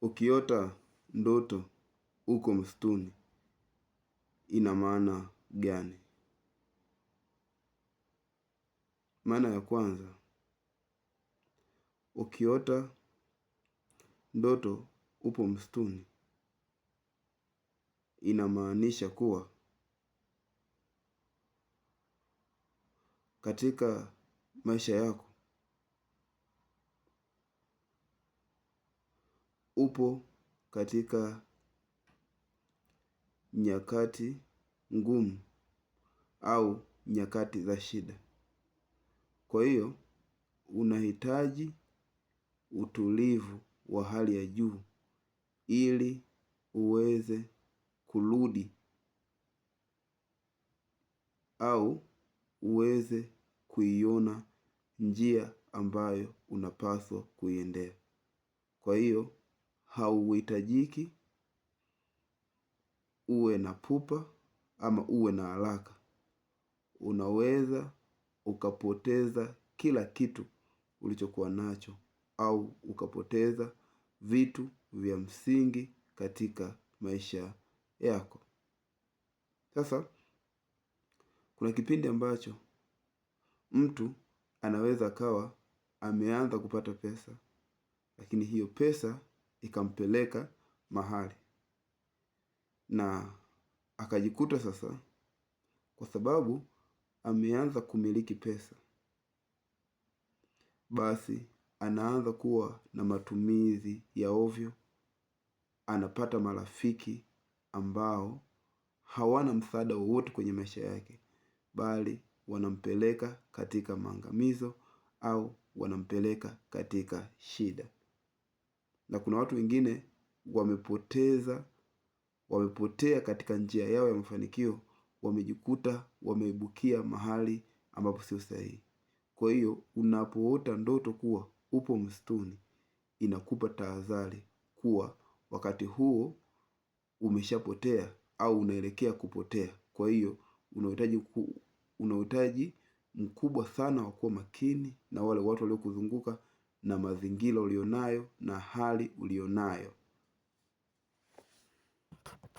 Ukiota ndoto uko msituni ina maana gani? Maana ya kwanza, ukiota ndoto upo msituni inamaanisha kuwa katika maisha yako upo katika nyakati ngumu au nyakati za shida. Kwa hiyo unahitaji utulivu wa hali ya juu ili uweze kurudi au uweze kuiona njia ambayo unapaswa kuiendea. Kwa hiyo hauhitajiki uwe na pupa ama uwe na haraka. Unaweza ukapoteza kila kitu ulichokuwa nacho au ukapoteza vitu vya msingi katika maisha yako. Sasa kuna kipindi ambacho mtu anaweza akawa ameanza kupata pesa, lakini hiyo pesa ikampeleka mahali na akajikuta sasa, kwa sababu ameanza kumiliki pesa, basi anaanza kuwa na matumizi ya ovyo, anapata marafiki ambao hawana msaada wowote kwenye maisha yake, bali wanampeleka katika maangamizo au wanampeleka katika shida. Na kuna watu wengine wamepoteza, wamepotea katika njia yao ya mafanikio, wamejikuta wameibukia mahali ambapo sio sahihi. Kwa hiyo unapoota ndoto kuwa upo msituni, inakupa tahadhari kuwa wakati huo umeshapotea au unaelekea kupotea. Kwa hiyo unahitaji mkubwa sana wa kuwa makini na wale watu waliokuzunguka na mazingira ulionayo na hali ulionayo.